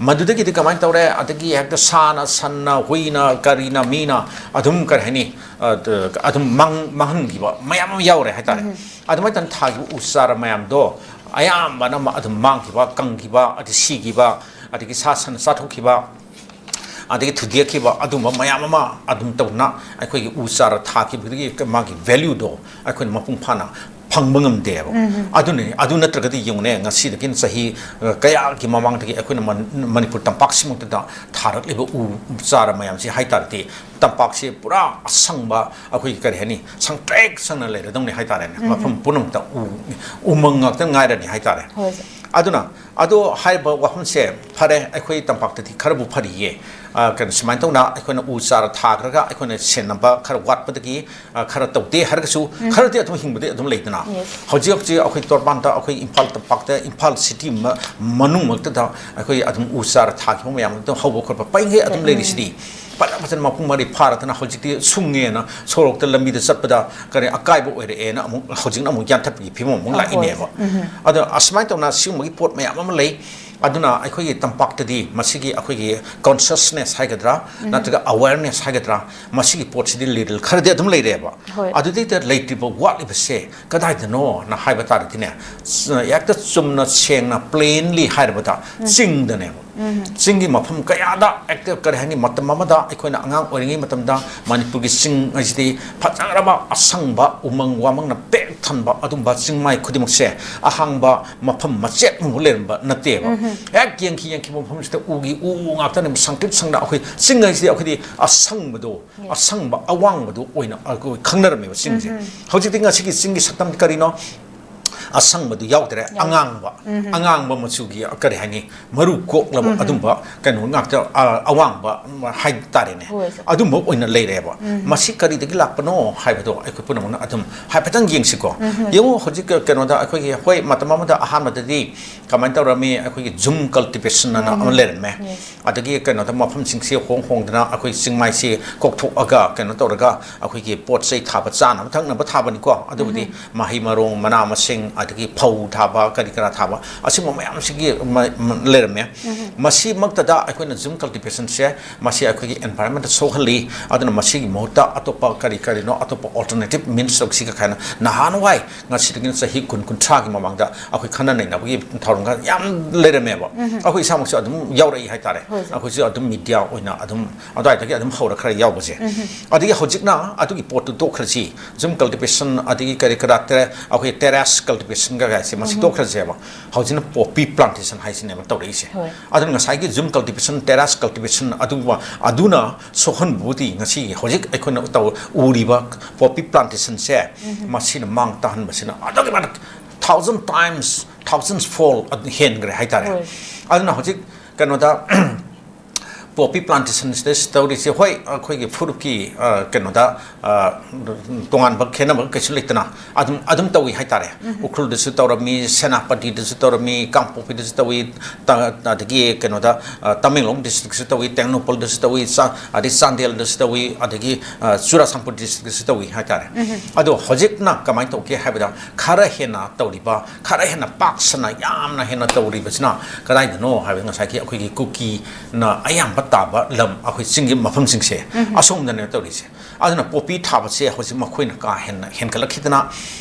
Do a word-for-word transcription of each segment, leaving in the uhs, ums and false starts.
ꯃꯗꯨꯗꯒꯤꯗꯤ ꯀꯃꯥꯏꯅ ꯇꯧꯔꯦ? ꯑꯗꯒꯤ ꯍꯦꯛꯇ ꯁꯥꯅ, ꯁꯟꯅ, ꯍꯨꯏꯅ, ꯀꯔꯤꯅ, ꯃꯤꯅ ꯑꯗꯨꯝ, ꯀꯔꯤ ꯍꯥꯏꯅꯤ, ꯑ, ꯑꯗꯨꯝ ꯃꯥꯡ-, ꯃꯥꯡꯍꯟꯈꯤꯕ ꯃꯌꯥꯝ ꯑꯃ ꯌꯥꯎꯔꯦ ꯍꯥꯏꯇꯥꯔꯦ꯫ ꯎꯝ꯫ ꯑꯗꯨꯃꯥꯏꯅ ꯇꯧꯅ ꯊꯥꯈꯤꯕ ꯎ ꯆꯥꯔ ꯃꯌꯥꯝꯗꯣ ꯑꯌꯥꯝꯕꯅ ꯑꯃ ꯑꯗꯨꯝ ꯃꯥꯡꯈꯤꯕ, ꯀꯪꯈꯤꯕ, ꯑꯗꯩ ꯁꯤꯈꯤꯕ, ꯑꯗꯒꯤ ꯁꯥ ꯁꯟꯅ ꯆꯥꯊꯣꯛꯈꯤꯕ, ꯑꯗꯒꯤ ꯊꯨꯗꯦꯛꯈꯤꯕ, ꯑꯗꯨꯝꯕ ꯃꯌꯥꯝ ꯑꯃ ꯑꯗꯨꯝ ꯇꯧꯅ ꯑꯩꯈꯣꯏꯒꯤ ꯎ ꯆꯥꯔ ꯊꯥꯈꯤꯕꯗꯒꯤ ꯃꯥꯒꯤ value ꯗꯣ ꯑꯩꯈꯣꯏꯅ ꯃꯄꯨꯡ ꯐꯥꯅ ꯐꯪꯕ ꯉꯝꯗꯦꯕ꯫ ꯎꯝ꯫ ꯑꯗꯨꯅꯤ, ꯑꯗꯨ ꯅꯠꯇ꯭ꯔꯒꯗꯤ ꯌꯦꯡꯉꯨꯅꯦ, ꯉꯁꯤꯗꯒꯤ ꯆꯍꯤ, ꯑ, ꯀꯌꯥꯒꯤ ꯃꯃꯥꯡꯗꯒꯤ ꯑꯩꯈꯣꯏꯅ ꯃꯟ-, ꯃꯅꯤꯄꯨꯔ ꯇꯝꯄꯥꯛꯁꯤꯃꯛꯇꯗ ꯊꯥꯔꯛꯂꯤꯕ ꯎ ꯆꯥꯔ ꯃꯌꯥꯝꯁꯤ ꯍꯥꯏ ꯇꯥꯔꯗꯤ, ꯇꯝꯄꯥꯛꯁꯤ ꯄꯨꯔꯥ ꯑꯁꯪꯕ, ꯑꯩꯈꯣꯏꯒꯤ, ꯀꯔꯤ ꯍꯥꯏꯅꯤ, ꯁꯪꯇ꯭ꯔꯦꯛ ꯁꯪꯅ ꯂꯩꯔꯗꯧꯅꯤ ꯍꯥꯏ ꯇꯥꯔꯦꯅꯦ꯫ ꯎꯝ꯫ ꯃꯐꯝ ꯄꯨꯝꯅꯃꯛꯇ ꯎ, ꯎꯃꯪ ꯉꯥꯛꯇ ꯉꯥꯏꯔꯅꯤ ꯍꯥꯏ ꯇꯥꯔꯦ꯫ ꯍꯣꯏ, ꯁꯥꯔ꯫ ꯑꯗꯨꯅ, ꯑꯗꯣ ꯍꯥꯏꯔꯤꯕ ꯋꯥꯐꯝꯁꯦ ꯐꯔꯦ, ꯑꯩꯈꯣꯏ ꯇꯝꯄꯥꯛꯇꯗꯤ ꯈꯔꯕꯨ ꯐꯔꯤꯌꯦ꯫ ꯑ, ꯀꯩꯅꯣ, ꯁꯨꯃꯥꯏꯅ ꯇꯧꯅ ꯑꯩꯈꯣꯏꯅ ꯎ ꯆꯥꯔ ꯊꯥꯈ꯭ꯔꯒ ꯑꯩꯈꯣꯏꯅ ꯁꯦꯟꯅꯕ ꯈꯔ ꯋꯥꯠꯄꯗꯒꯤ, ꯑ, ꯈꯔ ꯇꯧꯗꯦ ꯍꯥꯏꯔꯒꯁꯨ, ꯎꯝ꯫ ꯈꯔꯗꯤ ꯑꯗꯨꯝ ꯍꯤꯡꯕꯗꯤ ꯑꯗꯨꯝ ꯂꯩꯗꯅ꯫ Yes꯫ ꯍꯧꯖꯤꯛ ꯍꯧꯖꯤꯛ ꯑꯩꯈꯣꯏ ꯇꯣꯔꯕꯥꯟꯗ, ꯑꯩꯈꯣꯏ ꯏꯝꯐꯥꯜ ꯇꯝꯄꯥꯛꯇ, ꯏꯝꯐꯥꯜ city ꯃ-, ꯃꯅꯨꯡꯃꯛꯇꯗ ꯑꯩꯈꯣꯏ ꯑꯗꯨꯝ ꯎ ꯆꯥꯔ ꯊꯥꯈꯤꯕ ꯃꯌꯥꯝ ꯑꯗꯨꯝ ꯍꯧꯕ ꯈꯣꯠꯄ ꯄꯔꯤꯡꯈꯩ ꯑꯗꯨꯝ ꯎꯝ꯫ ꯂꯩꯔꯤꯁꯤꯗꯤ꯫ ꯐꯖ ꯐꯖꯅ ꯃꯄꯨꯡ ꯃꯔꯩ ꯐꯥꯔꯗꯅ ꯍꯧꯖꯤꯛꯇꯤ ꯁꯨꯡꯉꯦꯅ ꯁꯣꯔꯣꯛꯇ ꯂꯝꯕꯤꯗ ꯆꯠꯄꯗ ꯀꯔꯤ ꯑꯀꯥꯏꯕ ꯑꯣꯏꯔꯛꯑꯦꯅ ꯑꯃꯨꯛ ꯍꯧꯖꯤꯛꯅ ꯑꯃꯨꯛ ꯌꯥꯟꯊꯠꯄꯒꯤ ꯐꯤꯕꯝ ꯑꯃꯨꯛ ꯑꯍꯣꯏ꯫ ꯂꯥꯛꯏꯅꯦꯕ꯫ ꯎꯝ꯫ ꯑꯗꯣ ꯑꯁꯨꯃꯥꯏꯅ ꯇꯧꯅ ꯁꯤꯒꯨꯝꯕꯒꯤ ꯄꯣꯠ ꯃꯌꯥꯝ ꯑꯃ ꯂꯩ꯫ ꯑꯗꯨꯅ ꯑꯩꯈꯣꯏꯒꯤ ꯇꯝꯄꯥꯛꯇꯗꯤ ꯃꯁꯤꯒꯤ ꯑꯩꯈꯣꯏꯒꯤ consciousness ꯍꯥꯏꯒꯗ꯭ꯔꯥ, ꯎꯝ꯫ ꯅꯠꯇ꯭ꯔꯒ awareness ꯍꯥꯏꯒꯗ꯭ꯔꯥ, ꯃꯁꯤꯒꯤ ꯄꯣꯠꯁꯤꯗꯤ little ꯈꯔꯗꯤ ꯑꯗꯨꯝ ꯂꯩꯔꯦꯕ꯫ ꯍꯣꯏ꯫ ꯑꯗꯨꯗꯩꯗ ꯂꯩꯇ꯭ꯔꯤꯕ ꯋꯥꯠꯂꯤꯕꯁꯦ ꯀꯗꯥꯏꯗꯅꯣꯅ ꯍꯥꯏꯕ ꯇꯥꯔꯗꯤꯅꯦ, ꯁ-, ꯍꯦꯛꯇ ꯆꯨꯝꯅ ꯁꯦꯡꯅ plainly ꯍꯥꯏꯔꯕꯗ ꯎꯝ꯫ ꯆꯤꯡꯗꯅꯦꯕ꯫ ꯎꯝ꯫ ꯆꯤꯡꯒꯤ ꯃꯐꯝ ꯀꯌꯥꯗ ꯍꯦꯛꯇ, ꯀꯔꯤ ꯍꯥꯏꯅꯤ, ꯃꯇꯝ ꯑꯃꯗ ꯑꯩꯈꯣꯏꯅ ꯑꯉꯥꯡ ꯑꯣꯏꯔꯤꯉꯩ ꯃꯇꯝꯗ ꯃꯅꯤꯄꯨꯔꯒꯤ ꯆꯤꯡ ꯍꯥꯏꯁꯤꯗꯤ ꯐꯖꯈ꯭ꯔꯕ ꯑꯁꯪꯕ ꯎꯃꯪ ꯋꯥꯃꯪꯅ ꯄꯤꯛ ꯊꯟꯕ ꯑꯗꯨꯝꯕ ꯆꯤꯡꯃꯥꯏ ꯈꯨꯗꯤꯡꯃꯛꯁꯦ ꯑꯍꯥꯡꯕ ꯃꯐꯝ ꯃꯆꯦꯠ ꯑꯃꯐꯥꯎ ꯂꯩꯔꯝꯕ ꯅꯠꯇꯦꯕ꯫ ꯎꯝ꯫ ꯍꯦꯛ ꯌꯦꯡꯈꯤ ꯌꯦꯡꯈꯤꯕ ꯃꯐꯝꯁꯤꯗ ꯎꯒꯤ ꯎ ꯉꯥꯛꯇꯅꯦ, ꯁꯪꯇ꯭ꯔꯤꯛ ꯁꯪꯅ꯫ ꯑꯩꯈꯣꯏ ꯆꯤꯡ ꯍꯥꯏꯁꯤꯗꯤ ꯑꯩꯈꯣꯏꯗꯤ ꯑꯁꯪꯕꯗꯣ, Yes꯫ ꯑꯁꯪꯕ ꯑꯋꯥꯡꯕꯗꯣ ꯑꯣꯏꯅ ꯑꯩꯈꯣꯏ ꯈꯪꯅꯔꯝꯃꯦꯕ ꯆꯤꯡꯁꯦ꯫ ꯎꯝ꯫ ꯍꯧꯖꯤꯛꯇꯤ ꯉꯁꯤꯒꯤ ꯆꯤꯡꯒꯤ ꯁꯛꯇꯝ ꯀꯔꯤꯅꯣ? ꯑꯁꯪꯕꯗꯨ ꯌꯥꯎꯗ꯭ꯔꯦ꯫ ꯌꯥꯎꯗ꯭ꯔꯦ꯫ ꯑꯉꯥꯡꯕ, ꯎꯝ꯫ ꯑꯉꯥꯡꯕ ꯃꯆꯨꯒꯤ, ꯀꯔꯤ ꯍꯥꯏꯅꯤ, ꯃꯔꯨ ꯀꯣꯛꯂꯕ ꯎꯝ꯫ ꯑꯗꯨꯝꯕ ꯀꯩꯅꯣ ꯉꯥꯛꯇ, ꯑ, ꯑꯋꯥꯡꯕ ꯍꯥꯏ ꯇꯥꯔꯦꯅꯦ꯫ ꯍꯣꯏ, ꯁꯥꯔ꯫ ꯑꯗꯨꯝꯕ ꯑꯣꯏꯅ ꯂꯩꯔꯦꯕ꯫ ꯎꯝ꯫ ꯃꯁꯤ ꯀꯔꯤꯗꯒꯤ ꯂꯥꯛꯄꯅꯣ ꯍꯥꯏꯕꯗꯣ ꯑꯩꯈꯣꯏ ꯄꯨꯝꯅꯃꯛꯅ ꯑꯗꯨꯝ ꯍꯥꯏꯐꯦꯠꯇꯪ ꯌꯦꯡꯁꯤꯀꯣ꯫ ꯎꯝ꯫ ꯌꯦꯡꯉꯨ, ꯍꯧꯖꯤꯛ ꯀꯩꯅꯣꯗ ꯑꯩꯈꯣꯏꯒꯤ, ꯍꯣꯏ, ꯃꯇꯝ ꯑꯃꯗ ꯑꯍꯥꯟꯕꯗꯗꯤ ꯀꯃꯥꯏꯅ ꯇꯧꯔꯝꯃꯤ? ꯑꯩꯈꯣꯏꯒꯤ ꯖꯨꯝ cultivation ꯑꯅ ꯑꯃ ꯎꯝ꯫ ꯂꯩꯔꯝꯃꯦ꯫ Yes꯫ ꯑꯗꯒꯤ ꯀꯩꯅꯣꯗ ꯃꯐꯝꯁꯤꯡꯁꯦ ꯍꯣꯡ ꯍꯣꯡꯗꯅ ꯑꯩꯈꯣꯏ ꯆꯤꯡꯃꯥꯏꯁꯤ ꯀꯣꯛꯊꯣꯛꯑꯒ ꯀꯩꯅꯣ ꯇꯧꯔꯒ ꯑꯩꯈꯣꯏꯒꯤ ꯄꯣꯠ ꯆꯩ ꯊꯥꯕ, ꯆꯥꯅꯕ ꯊꯛꯅꯕ ꯊꯥꯕꯅꯤꯀꯣ꯫ ꯑꯗꯨꯕꯨꯗꯤ ꯎꯝ꯫ ꯃꯍꯩ ꯃꯔꯣꯡ, ꯃꯅꯥ ꯃꯁꯤꯡ, ꯑꯗꯒꯤ ꯐꯧ ꯊꯥꯕ, ꯀꯔꯤ ꯀꯔꯥ ꯊꯥꯕ, ꯑꯁꯤꯒꯨꯝꯕ ꯃꯌꯥꯝꯁꯤꯒꯤ ꯃ-, ꯃ-, ꯂꯩꯔꯝꯃꯦ꯫ ꯃꯁꯤꯃꯛꯇꯗ ꯑꯩꯈꯣꯏꯅ ꯖꯨꯝ ꯀꯜꯇꯤꯚꯦꯁꯟꯁꯦ, ꯃꯁꯤ ꯑꯩꯈꯣꯏꯒꯤ environment ꯁꯣꯛꯍꯜꯂꯤ꯫ ꯑꯗꯨꯅ ꯃꯁꯤꯒꯤ ꯃꯍꯨꯠꯇ ꯑꯇꯣꯞꯄ ꯀꯔꯤ ꯀꯔꯤꯅꯣ, ꯑꯇꯣꯞꯄ alternative means ꯇꯧꯁꯤꯒ ꯍꯥꯏꯅ ꯅꯍꯥꯟꯋꯥꯏ, ꯉꯁꯤꯗꯒꯤꯅ ꯆꯍꯤ ꯀꯨꯟ, ꯀꯨꯟꯊ꯭ꯔꯥꯒꯤ ꯃꯃꯥꯡꯗ ꯑꯩꯈꯣꯏ ꯈꯟꯅ ꯅꯩꯅꯕꯒꯤ ꯊꯧꯔꯝꯒ ꯌꯥꯝ ꯂꯩꯔꯝꯃꯦꯕ꯫ ꯑꯩꯈꯣꯏ ꯏꯁꯥꯃꯛꯁꯨ ꯑꯗꯨꯝ ꯌꯥꯎꯔꯛꯏ ꯍꯥꯏꯇꯥꯔꯦ꯫ ꯍꯣꯏ, ꯁꯥꯔ꯫ ꯑꯩꯈꯣꯏꯁꯨ ꯑꯗꯨꯝ ꯃꯦꯗꯤꯌꯥ ꯑꯣꯏꯅ ꯑꯗꯨꯝ ꯑꯗꯨꯋꯥꯏꯗꯒꯤ ꯑꯗꯨꯝ ꯍꯧꯔ ꯈꯔ ꯌꯥꯎꯕꯁꯦ꯫ ꯑꯗꯒꯤ ꯍꯧꯖꯤꯛꯅ ꯑꯗꯨꯒꯤ ꯄꯣꯠꯇꯨ ꯇꯣꯛꯈ꯭ꯔꯁꯤ, ꯖꯨꯝ ꯀꯜꯇꯤꯚꯦꯁꯟ, ꯑꯗꯒꯤ ꯀꯔꯤ ꯀꯔꯥ ꯇꯦꯔꯦ-, ꯑꯩꯈꯣꯏ ꯇꯦꯔꯥꯁ ꯀꯜꯇꯤꯚꯦꯁꯟꯒ ꯀꯥꯏꯁꯦ, ꯃꯁꯤ ꯇꯣꯛꯈ꯭ꯔꯁꯦꯕ꯫ ꯍꯧꯖꯤꯛꯅ ꯄꯣꯄꯤ ꯄ꯭ꯂꯥꯟꯇꯦꯁꯟ ꯍꯥꯏꯁꯤꯅꯦꯕ ꯇꯧꯔꯛꯏꯁꯦ꯫ ꯍꯣꯏ꯫ ꯑꯗꯨꯅ ꯉꯁꯥꯏꯒꯤ ꯖꯨꯝ ꯀꯜꯇꯤꯚꯦꯁꯟ, ꯇꯦꯔꯥꯁ ꯀꯜꯇꯤꯚꯦꯁꯟ ꯑꯗꯨꯒꯨꯝꯕ ꯑꯗꯨꯅ ꯁꯣꯛꯍꯟꯕꯕꯨꯗꯤ ꯉꯁꯤꯒꯤ ꯍꯧꯖꯤꯛ ꯑꯩꯈꯣꯏꯅ ꯇꯧ-, ꯎꯔꯤꯕ ꯄꯣꯄꯤ ꯄ꯭ꯂꯥꯟꯇꯦꯁꯟꯁꯦ, ꯃꯁꯤꯅ ꯃꯥꯡ ꯇꯥꯍꯟꯕꯁꯤꯅ ꯑꯗꯨꯛꯀꯤ ꯃꯇꯤꯛ thousand times, thousands fold ꯑꯗꯨ ꯍꯦꯟꯈ꯭ꯔꯦ ꯍꯥꯏꯇꯥꯔꯦ꯫ ꯍꯣꯏ꯫ ꯑꯗꯨꯅ ꯍꯧꯖꯤꯛ ꯀꯩꯅꯣꯗ ꯄꯣꯄꯤ ꯄ꯭ꯂꯥꯟꯇꯦꯁꯟꯁꯤꯗ ꯇꯧꯔꯤꯁꯦ, ꯍꯣꯏ, ꯑꯩꯈꯣꯏꯒꯤ ꯐꯨꯔꯨꯞꯀꯤ, ꯑ, ꯀꯩꯅꯣꯗ, ꯑ, ꯇꯣꯉꯥꯟꯕ ꯈꯦꯠꯅꯕ ꯀꯩꯁꯨ ꯂꯩꯇꯅ ꯑꯗꯨꯝ, ꯑꯗꯨꯝ ꯇꯧꯏ ꯍꯥꯏꯇꯥꯔꯦ꯫ ꯎꯈ꯭ꯔꯨꯜꯗꯁꯨ ꯇꯧꯔꯝꯃꯤ, ꯁꯦꯅꯥꯄꯇꯤꯗꯁꯨ ꯇꯧꯔꯝꯃꯤ, ꯀꯥꯡꯄꯣꯛꯄꯤꯗꯁꯨ ꯇꯧꯏ, ꯇ-, ꯑꯗꯒꯤ ꯀꯩꯅꯣꯗ, ꯑ, ꯇꯃꯦꯡꯂꯣꯡ ꯗꯤꯁꯇ꯭ꯔꯤꯛꯁꯨ ꯇꯧꯏ, ꯇꯦꯡꯅꯧꯄꯜꯗꯁꯨ ꯇꯧꯏ, ꯆꯥ-, ꯑꯗꯩ ꯆꯥꯟꯗꯦꯜꯗꯁꯨ ꯇꯧꯏ, ꯑꯗꯒꯤ, ꯑ, ꯆꯨꯔꯥꯆꯥꯟꯄꯨꯔ ꯗꯤꯁꯇ꯭ꯔꯤꯛꯇꯁꯨ ꯇꯧꯏ ꯍꯥꯏꯇꯥꯔꯦ꯫ ꯑꯗꯣ ꯍꯧꯖꯤꯛꯅ ꯀꯃꯥꯏꯅ ꯇꯧꯒꯦ ꯍꯥꯏꯕꯗ, ꯈꯔ ꯍꯦꯟꯅ ꯇꯧꯔꯤꯕ, ꯈꯔ ꯍꯦꯟꯅ ꯄꯥꯛ ꯁꯟꯅ ꯌꯥꯝꯅ ꯍꯦꯟꯅ ꯇꯧꯔꯤꯕꯁꯤꯅ ꯀꯗꯥꯏꯗꯅꯣ ꯍꯥꯏꯕꯗ, ꯉꯁꯥꯏꯒꯤ ꯑꯩꯈꯣꯏꯒꯤ ꯀꯨꯀꯤꯅ ꯑꯌꯥꯝꯕ ꯇꯥꯕ ꯂꯝ, ꯑꯩꯈꯣꯏ ꯆꯤꯡꯒꯤ ꯃꯐꯝꯁꯤꯡꯁꯦ, ꯑꯁꯣꯝꯗꯅꯦ ꯇꯧꯔꯤꯁꯦ꯫ ꯑꯗꯨꯅ ꯄꯣꯄꯤ ꯊꯥꯕꯁꯦ ꯍꯧꯖꯤꯛ ꯃꯈꯣꯏꯅ ꯀꯥ ꯍꯦꯟꯅ ꯍꯦꯟꯒꯠꯂꯛꯈꯤꯗꯅ,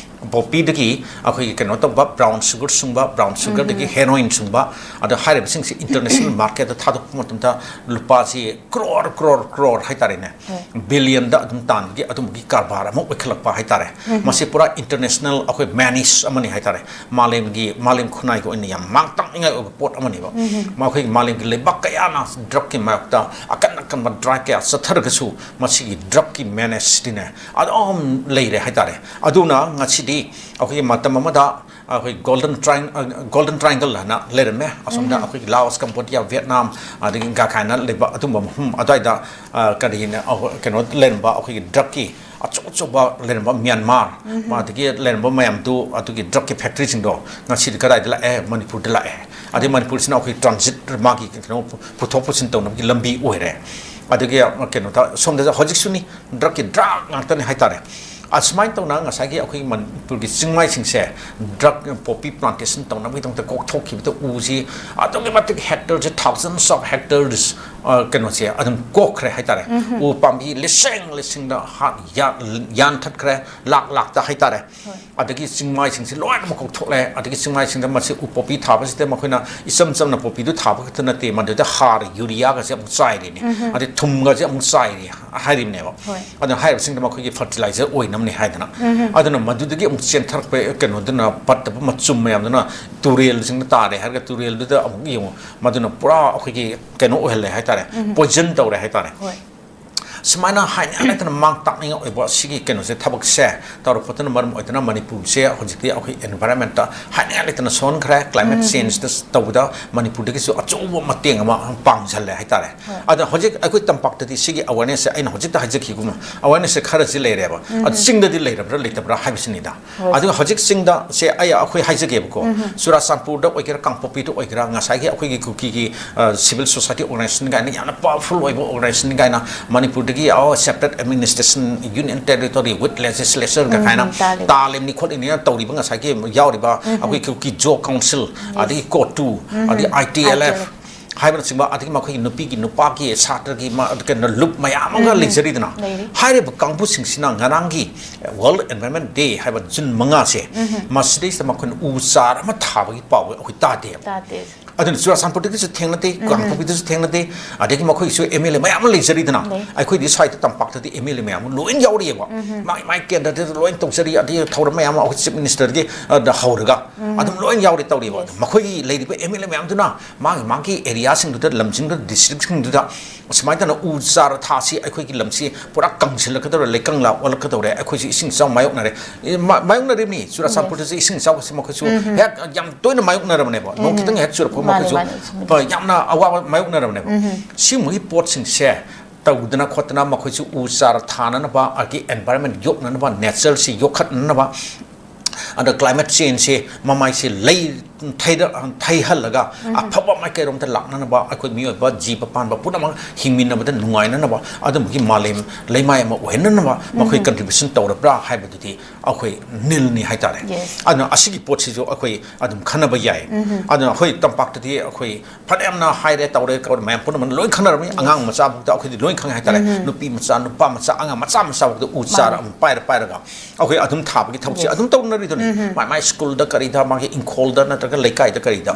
ꯄꯣꯄꯤꯗꯒꯤ ꯑꯩꯈꯣꯏꯒꯤ ꯀꯩꯅꯣ ꯇꯧꯕ, ꯕ꯭ꯔꯥꯎꯟ ꯁꯨꯒꯔ ꯁꯨꯡꯕ, ꯕ꯭ꯔꯥꯎꯟ ꯁꯨꯒꯔꯗꯒꯤ ꯍꯦꯔꯣꯏꯟ ꯁꯨꯡꯕ, ꯑꯗꯣ ꯍꯥꯏꯔꯤꯕꯁꯤꯡꯁꯦ ꯏꯟꯇꯔꯅꯦꯁꯅꯦꯜ ꯃꯥꯔꯀꯦꯠꯇ ꯊꯥꯗꯣꯛꯄ ꯃꯇꯝꯗ ꯂꯨꯄꯥꯁꯤ ꯀ꯭ꯔꯣꯔ, ꯀ꯭ꯔꯣꯔ, ꯀ꯭ꯔꯣꯔ ꯍꯥꯏꯇꯥꯔꯦꯅꯦ, ꯍꯣꯏ꯫ ꯕꯤꯂꯤꯌꯟꯗ ꯑꯗꯨꯝ ꯇꯥꯟꯕꯒꯤ ꯑꯗꯨꯝꯕꯒꯤ ꯀꯔꯕꯥꯔ ꯑꯃ ꯑꯣꯏꯈꯠꯂꯛꯄ ꯍꯥꯏꯇꯥꯔꯦ꯫ ꯃꯁꯤ ꯄꯨꯔꯥ ꯏꯟꯇꯔꯅꯦꯁꯅꯦꯜ ꯑꯩꯈꯣꯏ ꯃꯦꯅꯦꯖ ꯑꯃꯅꯤ ꯍꯥꯏꯇꯥꯔꯦ꯫ ꯃꯥꯂꯦꯝꯒꯤ, ꯃꯥꯂꯦꯝ ꯈꯨꯟꯅꯥꯏꯒꯤ ꯑꯣꯏꯅ ꯌꯥꯝ ꯃꯥꯡ ꯇꯥꯛꯅꯤꯡꯉꯥꯏ ꯑꯣꯏꯕ ꯄꯣꯠ ꯑꯃꯅꯦꯕ꯫ ꯃꯈꯣꯏꯒꯤ ꯃꯥꯂꯦꯝꯒꯤ ꯂꯩꯕꯥꯛ ꯀꯌꯥꯅ ꯗ꯭ꯔꯛꯀꯤ ꯃꯥꯌꯣꯛꯇ ꯑꯀꯟ ꯑꯀꯟꯕ ꯗ꯭ꯔꯥꯏꯚ ꯀꯌꯥ ꯆꯠꯊꯔꯒꯁꯨ, ꯃꯁꯤꯒꯤ ꯗ꯭ꯔꯛꯀꯤ ꯃꯦꯅꯦꯖꯇꯤꯅꯦ ꯑꯗꯨꯝ ꯂꯩꯔꯦ ꯍꯥꯏꯇꯥꯔꯦ꯫ ꯑꯗꯨꯅ ꯉꯁꯤꯗꯤ ꯑꯩꯈꯣꯏꯒꯤ ꯃꯇꯝ ꯑꯃꯗ ꯑꯩꯈꯣꯏ ꯒꯣꯜꯗꯟ ꯇ꯭ꯔꯥꯏ-, ꯑ, ꯒꯣꯜꯗꯟ ꯇ꯭ꯔꯥꯏꯡꯒꯜ ꯍꯥꯏꯅ ꯂꯩꯔꯝꯃꯦ꯫ ꯑꯁꯣꯝꯗ ꯑꯩꯈꯣꯏꯒꯤ ꯂꯥꯑꯣꯁ, ꯀꯝꯕꯣꯗꯤꯌꯥ, ꯚꯤꯌꯦꯠꯅꯥꯝ, ꯑꯗꯒꯤ ꯒꯥ ꯀꯥꯏꯅ ꯂꯩꯕ ꯑꯗꯨꯝꯕ ꯃꯐꯝ ꯑꯗꯨꯋꯥꯏꯗ, ꯑ, ꯀꯔꯤꯅ, ꯑ, ꯀꯩꯅꯣ ꯂꯩꯔꯝꯕ, ꯑꯩꯈꯣꯏꯒꯤ ꯗ꯭ꯔꯛꯀꯤ ꯑꯆꯧ ꯑꯆꯧꯕ ꯂꯩꯔꯝꯕ ꯃ꯭ꯌꯥꯟꯃꯥꯔ, ꯑꯗꯒꯤ ꯂꯩꯔꯝꯕ ꯃꯌꯥꯝꯗꯨ, ꯑꯗꯨꯒꯤ ꯗ꯭ꯔꯛꯀꯤ ꯐꯦꯛꯇ꯭ꯔꯤꯁꯤꯡꯗꯣ ꯉꯁꯤꯗꯤ ꯀꯗꯥꯏꯗ ꯂꯥꯛꯑꯦ? ꯃꯅꯤꯄꯨꯔꯗ ꯂꯥꯛꯑꯦ꯫ ꯑꯗꯩ ꯃꯅꯤꯄꯨꯔꯁꯤꯅ ꯑꯩꯈꯣꯏ ꯇ꯭ꯔꯥꯟꯖꯤꯠ, ꯃꯥꯒꯤ ꯀꯩꯅꯣ ꯄꯨꯊꯣꯛ ꯄꯨꯁꯤꯟ ꯇꯧꯅꯕꯒꯤ ꯂꯝꯕꯤ ꯑꯣꯏꯔꯦ꯫ ꯑꯗꯒꯤ, ꯑ, ꯀꯩꯅꯣꯗ, ꯁꯣꯝꯗ ꯍꯧꯖꯤꯛꯁꯨꯅꯤ, ꯗ꯭ꯔꯛꯀꯤ ꯗ꯭ꯔꯛ ꯉꯥꯛꯇꯅꯤ ꯍꯥꯏꯇꯥꯔꯦ꯫ ꯑꯁꯨꯃꯥꯏꯅ ꯇꯧꯅ ꯉꯁꯥꯏꯒꯤ ꯑꯩꯈꯣꯏꯒꯤ ꯃꯅꯤꯄꯨꯔꯒꯤ ꯆꯤꯡꯃꯥꯏꯁꯤꯡꯁꯦ drug poppy plantation ꯇꯧꯅꯕꯒꯤꯗꯃꯛꯇ ꯀꯣꯛꯊꯣꯛꯈꯤꯕꯗ ꯎꯁꯤ ꯑꯗꯨꯛꯀꯤ ꯃꯇꯤꯛ hectare say thousands of hectares, ꯑ, ꯀꯩꯅꯣꯁꯦ ꯑꯗꯨꯝ ꯀꯣꯛꯈ꯭ꯔꯦ ꯍꯥꯏꯇꯥꯔꯦ꯫ ꯎꯝ꯫ ꯎ ꯄꯥꯝꯕꯤ ꯂꯤꯁꯤꯡ ꯂꯤꯁꯤꯡꯗ ꯍꯥ-, ꯌꯥ-, ꯌꯥꯟꯊꯠꯈ꯭ꯔꯦ, ꯂꯥꯛ ꯂꯥꯛꯇ ꯍꯥꯏꯇꯥꯔꯦ꯫ ꯍꯣꯏ꯫ ꯑꯗꯒꯤ ꯆꯤꯡꯃꯥꯏꯁꯤꯡꯁꯦ ꯂꯣꯏꯅꯃꯛ ꯀꯣꯛꯊꯣꯛꯂꯦ꯫ ꯑꯗꯒꯤ ꯆꯤꯡꯃꯥꯏꯁꯤꯡꯗ ꯃꯁꯤ ꯎ ꯄꯣꯄꯤ ꯊꯥꯕꯁꯤꯗ ꯃꯈꯣꯏꯅ ꯏꯆꯝ ꯆꯝꯅ ꯄꯣꯄꯤꯗꯨ ꯊꯥꯕ ꯈꯛꯇ ꯅꯠꯇꯦ, ꯃꯗꯨꯗ ꯍꯥꯔ, ꯌꯨꯔꯤꯌꯥꯒꯁꯦ ꯑꯃꯨꯛ ꯆꯥꯏꯔꯤꯅꯤ, ꯎꯝ꯫ ꯑꯗꯩ ꯊꯨꯝꯒꯁꯦ ꯑꯃꯨꯛ ꯆꯥꯏꯔꯤ ꯍꯥꯏꯔꯤꯕꯅꯦꯕ꯫ ꯍꯣꯏ꯫ ꯑꯗꯨꯅ ꯍꯥꯏꯔꯤꯕꯁꯤꯡꯗꯣ ꯃꯈꯣꯏꯒꯤ fertilizer ꯑꯣꯏꯅꯕꯅꯤ ꯍꯥꯏꯗꯅ꯫ ꯎꯝ꯫ ꯑꯗꯨꯅ ꯃꯗꯨꯗꯒꯤ ꯑꯃꯨꯛ ꯆꯦꯟꯊꯔꯛꯄ ꯀꯩꯅꯣꯗꯨꯅ, ꯄꯠꯇꯕ ꯃꯆꯨꯝ ꯃꯌꯥꯝꯗꯨꯅ ꯇꯨꯔꯦꯜꯁꯤꯡꯗ ꯇꯥꯔꯦ ꯍꯥꯏꯔꯒ ꯇꯨꯔꯦꯜꯗꯨꯗ ꯑꯃꯨꯛ ꯌꯦꯡꯉꯨ, ꯃꯗꯨꯅ ꯄꯨꯔꯥ ꯑꯩꯈꯣꯏꯒꯤ ꯀꯩꯅꯣ ꯑꯣꯏꯍꯜꯂꯦ ꯍꯥꯏꯇꯥꯔꯦ, ꯎꯝ꯫ Poison ꯇꯧꯔꯦ ꯍꯥꯏꯇꯥꯔꯦ꯫ ꯍꯣꯏ꯫ ꯁꯨꯃꯥꯏꯅ ꯍꯥꯏꯅꯤꯡꯉꯥꯏ ꯂꯩꯇꯅ ꯃꯥꯡ ꯇꯥꯛꯅꯤꯡꯉꯥꯏ ꯑꯣꯏꯕ ꯁꯤꯒꯤ ꯀꯩꯅꯣꯁꯦ, ꯊꯕꯛꯁꯦ ꯇꯧꯔꯛꯄꯗꯨꯅ ꯃꯔꯝ ꯑꯣꯏꯗꯨꯅ ꯃꯅꯤꯄꯨꯔꯁꯦ ꯍꯧꯖꯤꯛꯇꯤ ꯑꯩꯈꯣꯏ environment ꯍꯥꯏꯅꯤꯡꯉꯥꯏ ꯂꯩꯇꯅ ꯁꯣꯟꯈ꯭ꯔꯦ꯫ Climate change ꯇ ꯇꯧꯕꯗ ꯃꯅꯤꯄꯨꯔꯗꯒꯤꯁꯨ ꯑꯆꯧꯕ ꯃꯇꯦꯡ ꯑꯃ ꯄꯥꯡꯁꯜꯂꯦ ꯍꯥꯏꯇꯥꯔꯦ꯫ ꯍꯣꯏ꯫ ꯑꯗ ꯍꯧꯖꯤꯛ ꯑꯩꯈꯣꯏ ꯇꯝꯄꯥꯛꯇꯗꯤ ꯁꯤꯒꯤ awareness ꯁꯦ ꯑꯩꯅ ꯍꯧꯖꯤꯛꯇ ꯍꯥꯏꯖꯈꯤꯒꯨꯝꯅ awareness ꯁꯦ ꯈꯔꯁꯤ ꯂꯩꯔꯦꯕ꯫ ꯑꯗ ꯆꯤꯡꯗꯗꯤ ꯂꯩꯔꯕ꯭ꯔꯥ ꯂꯩꯇꯕ꯭ꯔꯥ ꯍꯥꯏꯕꯁꯤꯅꯤꯗ꯫ ꯍꯣꯏ꯫ ꯑꯗꯨꯒ ꯍꯧꯖꯤꯛ ꯆꯤꯡꯗ ꯁꯦ ꯑꯩ, ꯑꯩꯈꯣꯏ ꯍꯥꯏꯖꯒꯦꯕꯀꯣ, ꯆꯨꯔꯥꯆꯥꯟꯄꯨꯔꯗ ꯑꯣꯏꯒꯦꯔꯥ, ꯀꯥꯡꯄꯣꯛꯄꯤꯗ ꯑꯣꯏꯒꯦꯔꯥ, ꯉꯁꯥꯏꯒꯤ ꯑꯩꯈꯣꯏꯒꯤ ꯀꯨꯀꯤꯒꯤ, ꯑ, civil society organization ꯀꯥꯏꯅ ꯌꯥꯝꯅ powerful ꯑꯣꯏꯕ organization ꯀꯥꯏꯅ ꯃꯅꯤꯄꯨꯔꯗꯒꯤ, ꯑꯣ, separate administration, union territory with legislature ꯀ ꯀꯥꯏꯅ ꯇꯥꯜꯂꯤꯕꯅꯤ ꯈꯣꯠꯂꯤꯕꯅꯤꯅ ꯇꯧꯔꯤꯕ ꯉꯁꯥꯏꯒꯤ ꯌꯥꯎꯔꯤꯕ ꯑꯩꯈꯣꯏ ꯀꯨꯀꯤ ꯖꯣ ꯀꯥꯎꯟꯁꯤꯜ, ꯑꯗꯒꯤ ꯀꯣꯇꯨ, ꯑꯗꯒꯤ I T L F ꯍꯥꯏꯕꯅꯆꯤꯡꯕ, ꯑꯗꯒꯤ ꯃꯈꯣꯏꯒꯤ ꯅꯨꯄꯤꯒꯤ, ꯅꯨꯄꯥꯒꯤ, ꯁꯥꯇ꯭ꯔꯒꯤ ꯃ-, ꯀꯩꯅꯣ, ꯂꯨꯞ ꯃꯌꯥꯝ ꯑꯃꯒ ꯂꯩꯖꯔꯤꯗꯅ꯫ ꯂꯩꯔꯤ꯫ ꯍꯥꯏꯔꯤꯕ ꯀꯥꯡꯕꯨꯁꯤꯡꯁꯤꯅ ꯉꯔꯥꯡꯒꯤ World Environment Day ꯍꯥꯏꯕ ꯖꯨꯟ ꯃꯉꯥꯁꯦ, ꯃꯁꯤꯗꯩꯁꯤꯗ ꯃꯈꯣꯏꯅ ꯎ ꯆꯥꯔ ꯑꯃ ꯊꯥꯕꯒꯤ ꯄꯥꯎ ꯑꯩꯈꯣꯏ ꯇꯥꯗꯦꯕ꯫ ꯇꯥꯗꯦ꯫ ꯑꯗꯨꯅ ꯆꯨꯔꯥꯆꯥꯟꯄꯨꯔꯗꯒꯤꯁꯨ ꯊꯦꯡꯅꯗꯦ, ꯀꯥꯡꯄꯣꯛꯄꯤꯗꯁꯨ ꯊꯦꯡꯅꯗꯦ, ꯑꯗꯒꯤ ꯃꯈꯣꯏꯒꯤꯁꯨ M L A ꯃꯌꯥꯝ ꯑꯃ ꯂꯩꯖꯔꯤꯗꯅ꯫ ꯂꯩ꯫ ꯑꯩꯈꯣꯏꯗꯤ ꯁ꯭ꯋꯥꯏꯗ ꯇꯝꯄꯥꯛꯇꯗꯤ M L A ꯃꯌꯥꯝ ꯑꯃ ꯂꯣꯏꯅ ꯌꯥꯎꯔꯤꯑꯕ꯫ ꯃꯥꯒꯤ ꯃꯥꯒꯤ ꯀꯦꯟꯗ꯭ꯔꯗ ꯂꯣꯏꯅ ꯇꯧꯖꯔꯤ, ꯑꯗꯒꯤ ꯊꯧꯔꯝ ꯃꯌꯥꯝ ꯑꯃ ꯑꯩꯈꯣꯏ Chief Minister ꯗꯒꯤ, ꯑ, ꯗ ꯍꯧꯔꯒ ꯑꯗꯨꯝ ꯂꯣꯏ ꯌꯥꯎꯔꯤ ꯇꯧꯔꯤꯕ꯫ Yes꯫ ꯃꯈꯣꯏꯒꯤ ꯂꯩꯔꯤꯕ M L A ꯃꯌꯥꯝꯗꯨꯅ ꯃꯥꯒꯤ ꯃꯥꯒꯤ area ꯁꯤꯡꯗꯨꯗ, ꯂꯝꯁꯤꯡꯗꯨꯗ, district ꯁꯤꯡꯗꯨꯗ ꯑꯁꯨꯃꯥꯏꯅ ꯇꯧꯅ ꯎ ꯆꯥꯔ ꯊꯥꯁꯤ, ꯑꯩꯈꯣꯏꯒꯤ ꯂꯝꯁꯤ ꯄꯨꯔꯥ ꯀꯪꯁꯤꯜꯂꯛꯀꯗꯧꯔꯦ, ꯂꯩꯀꯪꯂꯥ ꯑꯣꯜꯂꯛꯀꯗꯧꯔꯦ, ꯑꯩꯈꯣꯏꯁꯨ ꯏꯁꯤꯡ ꯏꯆꯥꯎ ꯃꯥꯌꯣꯛꯅꯔꯦ꯫ ꯑꯦ, ꯃꯥ-, ꯃꯥꯌꯣꯛꯅꯔꯤꯕꯅꯤ꯫ ꯆꯨꯔꯥꯆꯥꯟꯄꯨꯔꯗꯁꯨ ꯏꯁꯤꯡ ꯏꯆꯥꯎꯕꯁꯤ ꯃꯈꯣꯏꯁꯨ ꯍꯦꯛ ꯌꯥꯝ ꯇꯣꯏꯅ ꯃꯥꯌꯣꯛꯅꯔꯕꯅꯦꯕ꯫ ꯅꯣꯡ ꯈꯤꯇꯪ ꯍꯦꯛ ꯆꯨꯔꯛꯄ ꯃꯥꯅꯦ, ꯃꯈꯣꯏꯁꯨ ꯃꯥꯅꯦ, ꯆꯨꯝꯃꯤ꯫ ꯄ-, ꯌꯥꯝꯅ ꯑꯋꯥꯕ ꯃꯥꯌꯣꯛꯅꯔꯕꯅꯦꯕ꯫ ꯁꯤꯒꯨꯝꯕꯒꯤ ꯄꯣꯠꯁꯤꯡꯁꯦ ꯇꯧꯗꯅ ꯈꯣꯠꯇꯅ ꯃꯈꯣꯏꯁꯨ ꯎ ꯆꯥꯔ ꯊꯥꯅꯅꯕ, ꯑꯗꯒꯤ environment ꯌꯣꯛꯅꯅꯕ, nature ꯁꯤ ꯌꯣꯛꯈꯠꯅꯅꯕ, ꯑꯗ climate changeꯁꯦ ꯃꯃꯥꯏꯁꯦ ꯂꯩ ꯊꯩꯗ-, ꯊꯩꯍꯜꯂꯒ ꯑꯐꯕ ꯃꯥꯏꯀꯩꯔꯣꯝꯗ ꯂꯥꯛꯅꯅꯕ, ꯑꯩꯈꯣꯏ ꯃꯤꯑꯣꯏꯕ ꯖꯤꯕ ꯄꯥꯟꯕ ꯄꯨꯝꯅꯃꯛ ꯍꯤꯡꯃꯤꯟꯅꯕꯗ ꯅꯨꯡꯉꯥꯏꯅꯅꯕ ꯑꯗꯨꯝꯕꯒꯤ ꯃꯥꯂꯦꯝ ꯂꯩꯃꯥꯏ ꯑꯃ ꯑꯣꯏꯍꯟꯅꯅꯕ ꯃꯈꯣꯏ contribution ꯇꯧꯔꯕ꯭ꯔꯥ ꯍꯥꯏꯕꯗꯨꯗꯤ ꯑꯩꯈꯣꯏ ꯅꯤꯜꯅꯤ ꯍꯥꯏꯇꯥꯔꯦ꯫ Yes. ꯑꯗꯨꯅ ꯑꯁꯤꯒꯤ ꯄꯣꯠꯁꯤꯁꯨ ꯑꯩꯈꯣꯏ ꯑꯗꯨꯝ ꯈꯟꯅꯕ ꯌꯥꯏ꯫ ꯑꯗꯨꯅ ꯑꯩꯈꯣꯏ ꯇꯝꯄꯥꯛꯇꯗꯤ ꯑꯩꯈꯣꯏ ꯐꯅꯌꯥꯝꯅ ꯍꯥꯏꯔꯦ ꯇꯧꯔꯦ ꯀꯧꯔꯦ ꯃꯌꯥꯝ ꯄꯨꯝꯅꯃꯛꯅ ꯂꯣꯏ ꯈꯟꯅꯔꯝꯃꯤ꯫ ꯑꯉꯥꯡ ꯃꯆꯥꯐꯥꯎꯗ ꯑꯩꯈꯣꯏꯗꯤ ꯂꯣꯏ ꯈꯪꯉꯦ ꯍꯥꯏꯇꯥꯔꯦ꯫ ꯅꯨꯄꯤ ꯃꯆꯥ, ꯅꯨꯄꯥ ꯃꯆꯥ, ꯑꯉꯥꯡ ꯃꯆꯥ ꯃꯆꯥꯐꯥꯎꯗ ꯎ ꯆꯥꯔ ꯑꯃ ꯄꯥꯏꯔ ꯄꯥꯏꯔꯒ ꯑꯩꯈꯣꯏ ꯑꯗꯨꯝ ꯊꯥꯕꯒꯤ ꯊꯕꯛꯁꯦ ꯑꯗꯨꯝ ꯇꯧꯅꯔꯤꯗꯨꯅꯤ꯫ ꯃꯥꯏ ꯃꯥꯏ ꯁ꯭ꯀꯨꯜꯗ ꯀꯔꯤꯗ, ꯃꯥꯒꯤ ꯏꯪꯈꯣꯜꯗ ꯅꯠꯇ꯭ꯔꯒ ꯂꯩꯀꯥꯏꯗ ꯀꯔꯤꯗ꯫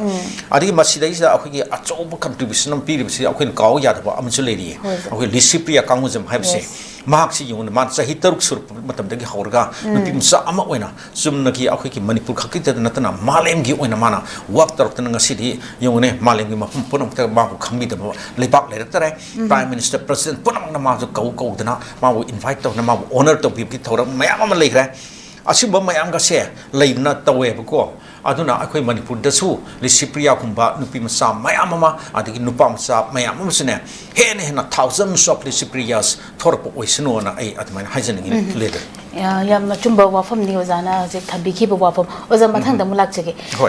ꯑꯗꯒꯤ ꯃꯁꯤꯗꯩꯁꯤꯗ ꯑꯩꯈꯣꯏꯒꯤ ꯑꯆꯧꯕ contribution ꯑꯃ ꯄꯤꯔꯤꯕꯁꯤ ꯑꯩꯈꯣꯏꯅ ꯀꯥꯎ ꯌꯥꯗꯕ ꯑꯃꯁꯨ ꯂꯩꯔꯤꯌꯦ꯫ ꯍꯣꯏ, ꯁꯥꯔ꯫ ꯑꯩꯈꯣꯏ ꯂꯤꯁꯤꯄ꯭ꯔꯤꯌꯥ ꯀꯥꯡꯉꯨꯖꯝ ꯍꯥꯏꯕꯁꯦ, Yes. ꯃꯍꯥꯛꯁꯤ ꯌꯦꯡꯉꯨꯅꯦ, ꯃꯥꯅ ꯆꯍꯤ ꯇꯔꯨꯛ ꯁꯨꯔꯛꯄ ꯃꯇꯝꯗꯒꯤ ꯍꯧꯔꯒ ꯅꯨꯄꯤ ꯃꯆꯥ ꯑꯃ ꯑꯣꯏꯅ ꯆꯨꯝꯅꯒꯤ ꯑꯩꯈꯣꯏꯒꯤ ꯃꯅꯤꯄꯨꯔ ꯈꯛꯀꯤꯗ ꯅꯠꯇꯅ ꯃꯥꯂꯦꯝꯒꯤ ꯑꯣꯏꯅ ꯃꯥꯅ work ꯇꯧꯔꯛꯇꯅ ꯉꯁꯤꯗꯤ ꯌꯦꯡꯉꯨꯅꯦ, ꯃꯥꯂꯦꯝꯒꯤ ꯃꯐꯝ ꯄꯨꯝꯅꯃꯛꯇ ꯃꯥꯕꯨ ꯈꯪꯕꯤꯗꯕ ꯂꯩꯕꯥꯛ ꯂꯩꯔꯛꯇꯔꯦ꯫ Prime Minister, President ꯄꯨꯝꯅꯃꯛꯅ ꯃꯥꯕꯨ ꯀꯧ ꯀꯧꯗꯅ ꯃꯥꯕꯨ invite ꯇꯧꯗꯅ ꯃꯥꯕꯨ honour ꯇꯧꯕꯤꯕꯒꯤ ꯊꯧꯔꯝ ꯃꯌꯥꯝ ꯑꯃ ꯂꯩꯈ꯭ꯔꯦ꯫ ꯑꯁꯤꯒꯨꯝꯕ ꯃꯌꯥꯝꯒꯁꯦ ꯂꯩꯗꯅ ꯇꯧꯋꯦꯕꯀꯣ꯫ ꯑꯗꯨꯅ ꯑꯩꯈꯣꯏ ꯃꯅꯤꯄꯨꯔꯗꯁꯨ ꯂꯤꯁꯤꯄ꯭ꯔꯤꯌꯥꯒꯨꯝꯕ ꯅꯨꯄꯤ ꯃꯆꯥ ꯃꯌꯥꯝ ꯑꯃ, ꯑꯗꯒꯤ ꯅꯨꯄꯥ ꯃꯆꯥ ꯃꯌꯥꯝ ꯑꯃꯁꯨꯅꯦ, ꯍꯦꯟꯅ ꯍꯦꯟꯅ thousands of ꯂꯤꯁꯤꯄ꯭ꯔꯤꯌꯥꯁ ꯊꯣꯔꯛꯄ ꯑꯣꯏꯁꯅꯨꯅ ꯑꯩ ꯑꯗꯨꯃꯥꯏꯅ ꯍꯥꯏꯖꯅꯤꯡꯉꯤ꯫ ꯂꯤꯗꯔ꯫ ꯌꯥꯝꯅ ꯑꯆꯨꯝꯕ ꯋꯥꯐꯝꯅꯤ ꯑꯣꯖꯥꯅ ꯍꯧꯖꯤꯛ ꯊꯝꯕꯤꯈꯤꯕ ꯋꯥꯐꯝ꯫ ꯑꯣꯖꯥ, ꯃꯊꯪꯗ ꯑꯃꯨꯛ ꯂꯥꯛꯆꯒꯦ꯫ ꯍꯣꯏ꯫